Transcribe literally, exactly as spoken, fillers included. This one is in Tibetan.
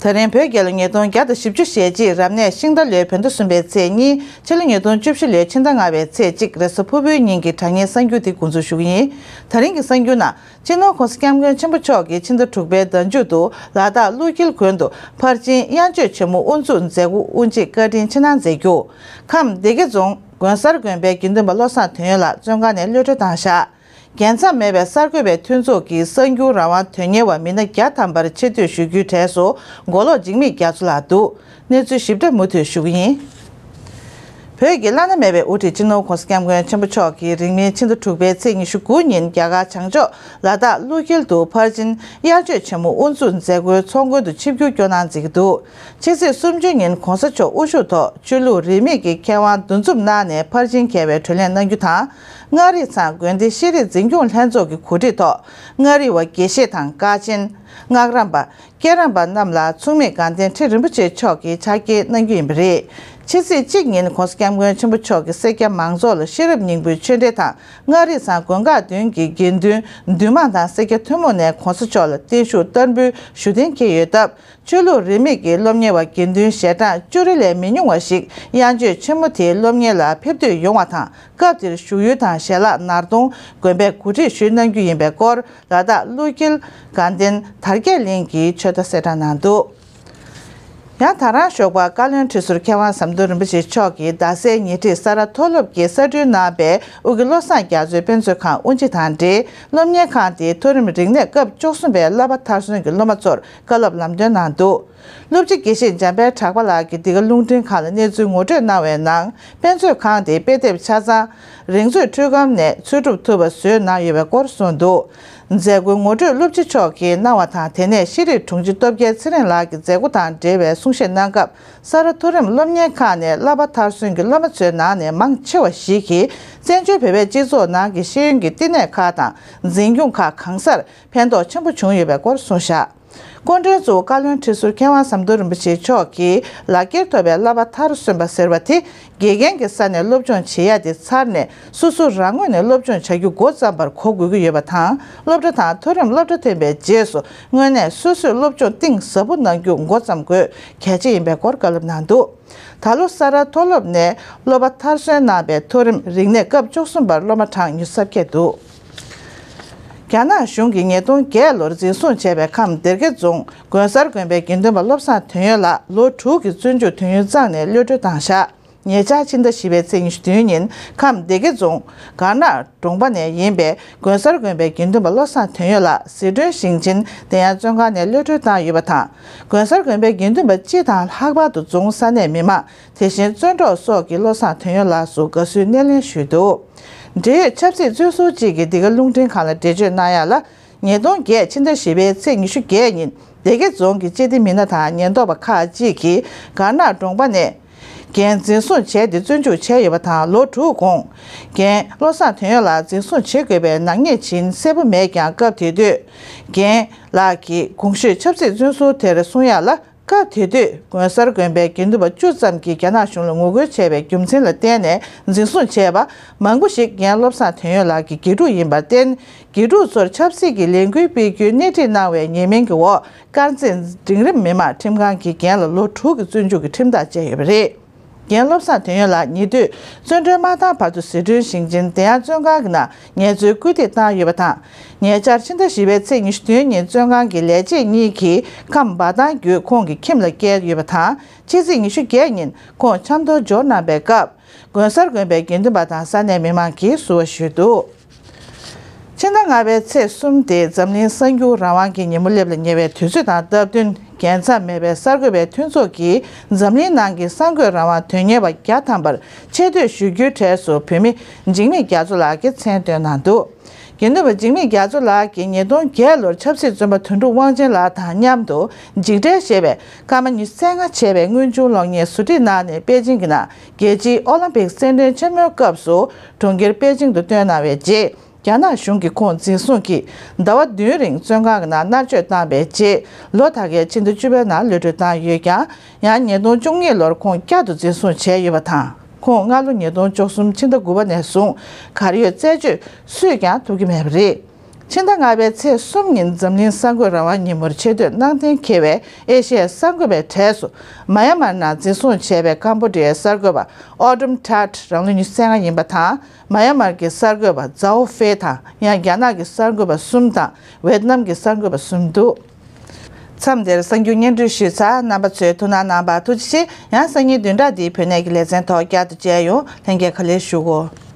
ད་རིང་བོད་རྒྱལ་ལོ་ཉིས་སྟོང་བརྒྱ་དང་བཞི་བཅུ་ཞེ་གཅིག་རབ་གནས་ཤིང་རྟ་ལོའི་བོད་ཟླ་གསུམ་པའི་ཚེས་གཉིས། ཕྱི་ལོ་ཉིས་སྟོང་བཅུ་བཞི་ལོའི་ཕྱི་ཟླ་ལྔ་པའི་ཚེས་གཅིག་རེས་གཟའ་ཕུར་བུའི་ཉིན་གྱི་དྲ་བརྙན་གསར་འགྱུར་འདི་འགོ་འཛུགས་ཞུ་གི་ཡིན། ད་རིང་གི་གསར་འགྱུར་ནང་། སྤྱི་ནོར་༸གོང་ས་༸སྐྱབས་མགོན་ཆེན་པོ་མཆོག་གིས་ཕྱི་ཟླ་དྲུག་པའི་ཟླ་མཇུག་ཏུ་ལ་དྭགས་ཀླུ་འཁྱིལ་དགོན་དུ་ཕར་ཕྱིན་དབྱར་མཆོད་ཆེན་མོ་དབུ་འཛུགས་མཛད་སྒོ་དབུ་འབྱེད་བཀའ་དྲིན་ཆེ་གནང་མཛད་རྒྱུ། ཁམས་སྡེ་དགེ་རྫོང་དགོན་གསར་དགོན་པའི་དགེ་འདུན་པ་བློ་བཟང་དོན་ཡོད་ལགས་བཙོན་ཁང་ནས་གློད་གྲོལ་བཏང་བཞག་རྒྱལ་མཚམས་མེད་པའི་གསར་འགོད་པའི་མཐུན་ཚོགས་ཀྱིས་གསར་འགྱུར་རང་དབང་དོན་གཉེར་བ་མི་སྣ་བརྒྱ་ཐམ་པར་ཆེ་བསྟོད་ཞུ་རྒྱུའི་གྲས་སུ། མགོ་ལོག་འཇིགས་མེད་རྒྱ་མཚོ་ལགས་འདུག་གནས་ཚུལ་ཞིབ་ཕྲ་མུ་མཐུད་ཞུ་གི་ཡིན། བོད་ཀྱི་བླ་ན་མེད་པའི་དབུ་ཁྲིད་སྤྱི་ནོར་༸གོང་ས་༸སྐྱབས་མགོན་ཆེན་པོ་མཆོག་གིས་རིང་མིན་ཕྱི་ཟླ་དྲུག་པའི་ཚེས་ཉི་ཤུ་དགུ་ཉིན་རྒྱ་གར་བྱང་ཕྱོགས་ལ་དྭགས་ཀླུ་འཁྱིལ་དུ་ཕར་ཕྱིན་དབྱར་མཆོད་ཆེན་མོ་དབུ་འཛུགས་མཛད་སྒོའི་ཚོགས་མགོན་དུ་ཆིབས་བསྒྱུར་སྐྱོང་གནང་མཛད་ཀྱི་འདུག་ཕྱི་ཚེས་སུམ་ཅུ་ཉིན་༸གོང་ས་མཆོག་དབུ་བཞུགས་ཐོག་ཆོས་ལུགས་རིས་མེད་ཀྱི་མཁས་དབང་འདུ་འཛོམས་གནང་ནས་ཕར་ཕྱིན་རྒྱལ་བའི་བགྲོ་གླེང་གནང་རྒྱུ་དང་། མངའ་རིས་ཚང་དགོན་སྡེ་ཤེས་རིག་འཛིན་སྐྱོང་ལྷན་ཚོགས་ཀྱི་གོ་སྒྲིག་ཐོག་མངའ་རིས་པ་དགེ་བཤེས་དང་ཀ་ཆེན། སྔགས་རམས་པ། སྐྱེས་རམས་པ་རྣམས་ལ་མཚུངས་མེད་དགའ་ལྡན་ཁྲི་རིན་པོ་ཆེ་མཆོག་གིས་ཕྱག་འཁྱེར་གནང་རྒྱུ་ཡིན་པ་རེད། ཕྱི་ཚེས་གཅིག་ཉིན་༸གོང་ས་༸སྐྱབས་མགོན་ཆེན་པོ་མཆོག་གིས་སེར་སྐྱ་མང་ཚོགས་ལ་ཤེས་རབ་སྙིང་པོའི་ཆོས་འབྲེལ་དང་། མངའ་རིས་ཚང་དགོན་ཁག་བདུན་གྱི་དགེ་འདུན་འདུས་མང་དང་སེར་སྐྱ་ཐུན་མོང་ནས་༸གོང་ས་མཆོག་ལ་བརྟན་བཞུགས་བསྟར་འབུལ་ཞུ་གཏན་འཁེལ་ཡོད་སྟབས། ཆོས་ལུགས་རིས་མེད་ཀྱི་སློབ་གཉེར་བ་དགེ་འདུན་ཞལ་གྲངས་བཅུ་རེ་ལས་མི་ཉུང་བ་ཞིག་དབྱར་མཆོད་ཆེན་མོ་དེའི་སློབ་གཉེར་ལ་ཕེབས་འདོད་ཡོང་བ་དང་། སྐབས་དེར་བཞུགས་ཡུལ་དང་ཞལ་ལག་ནར་གདོང་དགོན་པས་གོ་སྒྲིག་ཞུས་གནང་རྒྱུ་ཡིན་པའི་སྐོར། ལ་དྭགས་ཀླུ་འཁྱིལ་དགའ་ལྡན་དར་རྒྱས་གླིང་གིས་ཆོད་བརྡ་གསལ་བསྒྲགས་གནང་འདུག་ཡང་ད་རང་ཞོགས་པ་བཀའ་བློན་ཁྲི་ཟུར་མཁས་དབང་ཟམ་གདོང་རིན་པོ་ཆེ་མཆོག་གིས་རྡ་སའི་ཉེ་འཁྲིས་ས་རཱ་མཐོ་སློབ་ཀྱིས་གསར་སྐྲུན་གནང་བའི་ཨོ་རྒྱན་བློ་བཟང་རྒྱ་མཚོའི་དཔེ་མཛོད་ཁང་དབུ་འབྱེད་དང་འབྲེལ། སློབ་གཉེར་ཁང་དེའི་མཐོ་རིམ་རིག་གནས་སྐབས་བཅུ་གསུམ་པའི་བསླབ་པ་མཐར་སོན་གྱི་སློབ་མ་ཚོར་བཀའ་སློབ་ལམ་སྟོན་གནང་འདུག་སློབ་སྤྱི་དགེ་བཤེས་འཇམ་དཔལ་གྲགས་པ་ལགས་ཀྱིས་འདི་ག་རླུང་འཕྲིན་ཁང་ལ་གནས་ཚུལ་ངོ་སྤྲོད་གནང་བའི་ནང་། དཔེ་མཛོད་ཁང་དེའི་དཔེ་དེབ་ཆ་ཚང་རིག་མཛོད་འཕྲུལ་ཁང་ནས་འཚོལ་སྒྲུབ་ཐུབ་པ་བཟོས་གནང་ཡོད་པའི་སྐོར་གསུངས་འདུག་མཛད་སྒོའི་ངོ་སྤྲོད་སློབ་སྤྱི་མཆོག་གིས་གནང་བ་དང་། དེ་ནས་ཤེས་རིག་དྲུང་ཆེ་སྟོབས་རྒྱལ་ཚེ་རིང་ལགས་ཀྱིས་མཛད་སྒོ་དང་འབྲེལ་བའི་གསུང་བཤད་གནང་སྐབས། ས་རཱ་མཐོ་རིམ་སློབ་གཉེར་ཁང་ནས་བསླབ་པ་མཐར་སོན་གྱི་སློབ་མ་ཚོའི་ནང་ནས་མང་ཆེ་བ་ཞིག་གིས་བཙན་བྱོལ་བོད་པའི་སྤྱི་ཚོགས་ནང་གི་ཤེས་ཡོན་གྱི་བསྟི་གནས་ཁག་དང་འཛིན་སྐྱོང་ཁག་གང་སར་ཕན་ཐོགས་ཆེན་པོ་བྱུང་ཡོད་པའི་སྐོར་གསུངས་བཞག་སྐུ་མགྲོན་གཙོ་བོ་བཀའ་བློན་ཁྲི་ཟུར་མཁས་དབང་ཟམ་གདོང་རིན་པོ་ཆེ་མཆོག་གིས་ལག་འཁྱེར་ཐོབ་པའི་བསླབ་པ་མཐར་སོན་པ་ཟེར་བ་དེ། དགེ་རྒན་གྱི་ས་ནས་སློབ་སྦྱོང་བྱེད་ཡ་དེ་ཚར་ནས། སོ་སོ་རང་ངོས་ནས་སློབ་སྦྱོང་བྱ་རྒྱུ་འགོ་བརྩམས་པར་གོ་དགོས་ཀྱི་ཡོད་པ་དང་། སློབ་གྲྭ་དང་མཐོ་རིམ་སློབ་གྲྭ་ཐོན་པའི་རྗེས་སུ་དངོས་གནས་སོ་སོས་སློབ་སྦྱོང་གཏིང་ཟབ་པོ་གནང་རྒྱུ་འགོ་བརྩམ་དགོས་གལ་ཆེ་ཡིན་པའི་སྐོར་བཀའ་སློབ་གནང་འདུག་ད་ལོ་ས་རཱ་མཐོ་སློབ་ནས་སློབ་པ་མཐར་སོན་གནང་བའི་མཐོ་རིམ་རིག་གནས་སྐབས་བཅུ་གསུམ་པར་སློབ་མ་གྲངས་ཉི་ཤུ་རྩ་བརྒྱད་འདུག་རྒྱ་ནག་གཞུང་གིས་ཉིས་སྟོང་བརྒྱད་ལོར་འཛིན་བཟུང་བྱས་པའི་ཁམས་སྡེ་དགེ་རྫོང་དགོན་གསར་དགོན་པའི་དགེ་འདུན་པ་བློ་བཟང་དོན་ཡོད་ལགས་ལོ་དྲུག་གི་བཙོན་འཇུག་དུས་ཡུན་བརྩམས་ནས་གློད་གྲོལ་བཏང་བཞག་ཉེ་ཆར་ཕྱི་ཟླ་བཞི་པའི་ཚེས་ཉི་ཤུ་བདུན་ཉིན་ཁམས་སྡེ་དགེ་རྫོང་དཀར་ནག་གྲོང་པ་ནས་ཡིན་པའི་དགོན་གསར་དགོན་པའི་དགེ་འདུན་པ་བློ་བཟང་དོན་ཡོད་ལགས་ཟི་ཁྲོན་ཞིང་ཆེན་བདེ་ཡངས་བཙོན་ཁང་ནས་གློད་གྲོལ་བཏང་ཡོད་པ་དང་། དགོན་གསར་དགོན་པའི་དགེ་འདུན་པ་སྤྱི་དང་ལྷག་པར་དུ་རྫོང་ས་གནས་མི་མང་དེ་བཞིན་བཙོན་གྲོགས་སོགས་ཀྱིས་བློ་བཟང་དོན་ཡོད་ལགས་སུ་དགའ་བསུའི་སྣེ་ལེན་ཞུས་འདུག་འབྲེལ་ཡོད་ཆབ་སྲིད་བཙོན་ཟུར་གཅིག་གིས་འདི་ག་རླུང་འཕྲིན་ཁང་ལ་འགྲེལ་བརྗོད་གནང་ཡ་ལ། ཉིས་སྟོང་བརྒྱད་ཕྱི་ཟླ་བཞི་པའི་ཚེས་ཉི་ཤུ་བརྒྱད་ཉིན་སྡེ་དགེ་རྫོང་གི་སྤྱི་བདེ་མི་སྣ་དང་ཉེན་རྟོག་པ་ཁག་ཅིག་གིས་དཀར་ནག་གྲོང་པ་ནས་འགན་འཛིན་བཟུང་བྱས་ཏེ་བཙོན་འཇུག་བྱས་ཡོད་པ་དང་། ལོ་དྲུག་གོང་རྒན་བློ་བཟང་དོན་ཡོད་ལགས་འཛིན་བཟུང་བྱེད་དགོས་པའི་ནག་ཉེས་བྱིན་གསལ་པོ་མེད་ཀྱང་། སྐབས་དེ་དུས་རྒན་ལགས་ཀྱིས་གོང་ཞུས་ཆབ་སྲིད་བཙོན་ཟུར་དེར་གསུང་ཡ་ལ། སྐབས་དེ་དུས་དགོན་གསར་དགོན་པའི་དགེ་འདུན་པ་བཅུ་ཙམ་གྱིས་རྒྱ་ནག་གཞུང་ལ་ངོ་རྒོལ་བྱས་པའི་རྒྱུ་མཚན་ལ་བརྟེན་ནས་འཛིན་བཟུང་བྱས་པ། མང་པོ་ཞིག་རྒན་བློ་བཟང་དོན་ཡོད་ལགས་ཀྱི་དགེ་ཕྲུག་ཡིན་པར་བརྟེན། དགེ་ཕྲུག་ཚོར་ཆབ་སྲིད་ཀྱི་ལས་འགུལ་སྤེལ་རྒྱུའི་སྣེ་ཁྲིད་གནང་བའི་ཉེས་མིང་གི་འོག་དཀར་མཛེས་འབྲིང་རིམ་མི་དམངས་ཁྲིམས་ཁང་གིས་རྒན་ལ་ལོ་དྲུག་གི་བཙོན་འཇུག་གི་ཁྲིམས་ཐག་བཅད་ཡོད་པ་རེད། རྒན་བློ་བཟང་དོན་ཡོད་ལགས་ཉེ་དུས་བཙོན་གྲོལ་མ་བཏང་བར་དུ་ཟི་ཁྲོན་ཞིང་ཆེན་བདེ་ཡངས་བཙོན་ཁང་གི་ནང་ངལ་རྩོལ་སྐུལ་འདེད་བཏང་ཡོད་པ་དང་། ཉེ་ཆར་ཕྱི་ཟླ་བཞི་པའི་ཚེས་ཉི་ཤུ་བདུན་ཉིན་བཙོན་ཁང་གི་ལས་བྱེད་གཉིས་ཀྱིས་ཁམས་འབའ་ཐང་བརྒྱུད་ཁོང་གི་ཁྱིམ་ལ་བསྐྱལ་ཡོད་པ་དང་། ཕྱི་ཚེས་ཉི་ཤུ་བརྒྱད་ཉིན་ཁོང་ཆབ་མདོར་འབྱོར་གནང་པའི་སྐབས། དགོན་གསར་དགོན་པའི་དགེ་འདུན་པ་དང་ས་གནས་མི་མང་གིས་བསུ་བ་ཞུས་འདུག་ཕྱི་ཟླ་ལྔ་པའི་ཚེས་གསུམ་སྟེ་འཛམ་གླིང་གསར་འགྱུར་རང་དབང་གི་ཉིན་མོ་སླེབས་ལ་ཉེ་བའི་དུས་ཚོད་དང་སྟབས་བསྟུན། རྒྱལ་མཚམས་མེད་པའི་གསར་འགོད་པའི་མཐུན་ཚོགས་ཀྱིས་འཛམ་གླིང་ནང་གི་གསར་འགོད་རང་དབང་དོན་གཉེར་བ་བརྒྱ་ཐམ་པར་ཆེ་བསྟོད་ཞུ་རྒྱུའི་གྲས་སུ་བུད་མེད་འཇིགས་མེད་རྒྱ་མཚོ་ལགས་ཀྱི་མཚན་བཏོན་གནང་འདུག་དགེ་འདུན་པ་འཇིགས་མེད་རྒྱ་མཚོ་ལགས་ཀྱིས་ཉིས་སྟོང་བརྒྱད་ལོར་ཆབ་སྲིད་བཙོན་པ་དོན་གྲུབ་དབང་ཆེན་ལགས་དང་མཉམ་དུ་འཇིགས་བྲལ་ཞེས་པའི་སྐར་མ་ཉི་ཤུ་རྩ་ལྔ་བྱས་པའི་དངོས་བྱུང་གློག་བརྙན་བཟོ་སྒྲིག་གནང་ནས་པེ་ཅིང་གི་ནང་རྒྱལ་སྤྱིའི་ཨོ་ལིམ་པིག་རྩེད་འགྲན་ཆེན་མོའི་སྐབས་སུ་གྲོང་ཁྱེར་པེ་ཅིང་དུ་བཏོན་གནང་བའི་རྗེས། རྒྱ་ནག་གཞུང་གིས་ཁོང་འཛིན་བཟུང་གིས་ཟླ་བ་བདུན་རིང་བཙོན་ཁང་གི་ནང་མནར་གཅོད་བཏང་བའི་རྗེས། ལོ་ད་གའི་ཕྱི་ཟླ་བཅུ་པའི་ནང་གློད་གྲོལ་བཏང་ཡོད་ཀྱང་། ཡང་ཉིས་སྟོང་བཅུ་གཉིས་ལོར་ཁོང་བསྐྱར་དུ་འཛིན་བཟུང་བྱས་ཡོད་པ་དང་། ཁོང་སྔ་ལོ་ཉིས་སྟོང་བཅུ་གསུམ་ཕྱི་ཟླ་དགུ་པ་ནས་བཟུང་གར་ཡོད་རྩད་གཅོད་སུས་ཀྱང་ཐུབ་ཀྱི་མེད་པ་རེད། ཕྱི་ཟླ་ལྔ་པའི་ཚེས་གསུམ་ཉིན་འཛམ་གླིང་གསར་འགོད་རང་དབང་ཉིན་མོར་ཆེ་བསྟོད་གནང་གཏན་འཁེལ་བའི་ཨེ་ཤི་ཡའི་གསར་འགོད་པའི་གྲས་སུ། མ་ཡ་མར་ནང་འཛིན་བཟུང་བྱས་པའི་ཀམ་བྷོ་ཌི་ཡའི་གསར་འགོད་པ་ཨོ་ཌམ་ཐད་རང་ལོ་ཉི་ཤུ་རྩ་ལྔ་ཡིན་པ་དང་། མ་ཡ་མར་གྱི་གསར་འགོད་པ་ཛའོ་ཧྥེ་དང་། ཡང་རྒྱ་ནག་གི་གསར་འགོད་པ་གསུམ་དང་། ཝེད་ནམ་གྱི་གསར་འགོད་པ་གསུམ་འདུག་མཚམས་འདིར་གསར་འགྱུར་སྙན་སྒྲོན་ཞུས་ཚར། རྣམ་པ་ཚོས་ཐུགས་སྣང་གནང་བར་ཐུགས་རྗེ་ཆེ། ཡང་སང་ཉིན་བདུན་ཕྲག་འདིའི་བོད་གནས་ཀྱི་ལེ་ཚན་ཐོག་བསྐྱར་དུ་མཇལ་ཡོང་། ལྷན་རྒྱས་ག་ལེར་བཞུགས་གོ།